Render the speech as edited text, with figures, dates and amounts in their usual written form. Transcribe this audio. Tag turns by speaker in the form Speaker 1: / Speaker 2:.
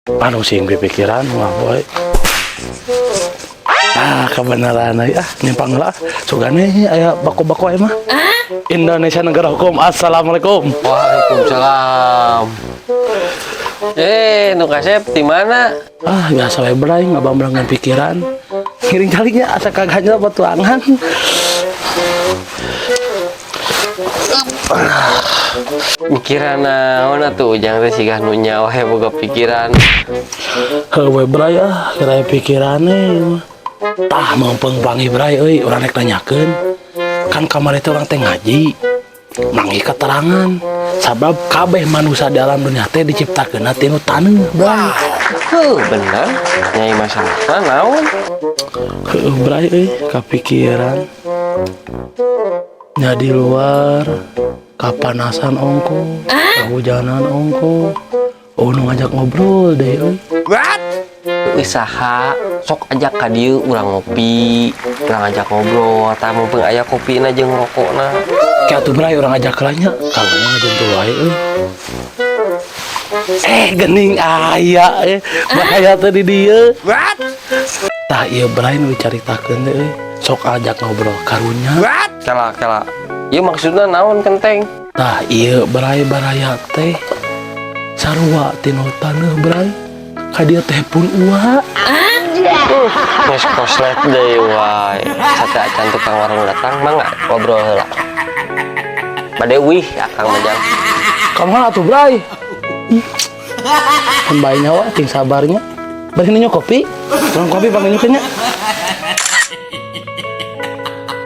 Speaker 1: Anu sing pikiran mah boy. Ah, kebenaran euy, ah nyimpang lah. Sugane aya bako-bako aya mah. Indonesia negara hukum. Assalamualaikum.
Speaker 2: Waalaikumsalam. Eh, nu kasep di mana?
Speaker 1: Ah, biasa we bray ngabambrangan pikiran. Ngiring caliknya asa kagaknya petuangan.
Speaker 2: Mikiran naon atuh ujang teh sigah nu nyawa he boga pikiran.
Speaker 1: Heuh we bray ah, kira pikirane. Tah meumpeng panggih bray euy, urang rek nanyakeun. Kan kamari teh urang teh ngaji. Manggih keterangan sabab kabeh manusia di alam dunia teh diciptakeun tina taneuh bray.
Speaker 2: Heuh, bener. Nyai masalahna naon?
Speaker 1: Heuh bray euy, kapikiran. Nya di luar kapanasan ongko, kahujanan ongko. Oh, nu ngajak ngobrol deh euy.
Speaker 2: Euy saha sok ajak ka dieu urang ngopi, urang ajak ngobrol, tah mumpung aya kopina jeung rokokna.
Speaker 1: Kayak tuh bray urang ajak lah nya, kalau ngajentul wae euy. Eh, gening aya eh bahaya teh di dieu. Tah ieu bray nu dicaritakeun teh euy. Sok ajak ngobrol karunya.
Speaker 2: Kela kela. Ieu maksudna naon kenteng?
Speaker 1: Tah ieu bray baraya teh sarua tinu taneuh bray. Ka dieu teh pun ua.
Speaker 2: Geus koslet deui wae. Sate acan tukang warung datang mangga ngobrol heula. Bade wih akang mah jang.
Speaker 1: Kamana atuh bray? Kan bae nyawa ting sabarnya. Bari nanya kopi. Urang kopi panggil nya.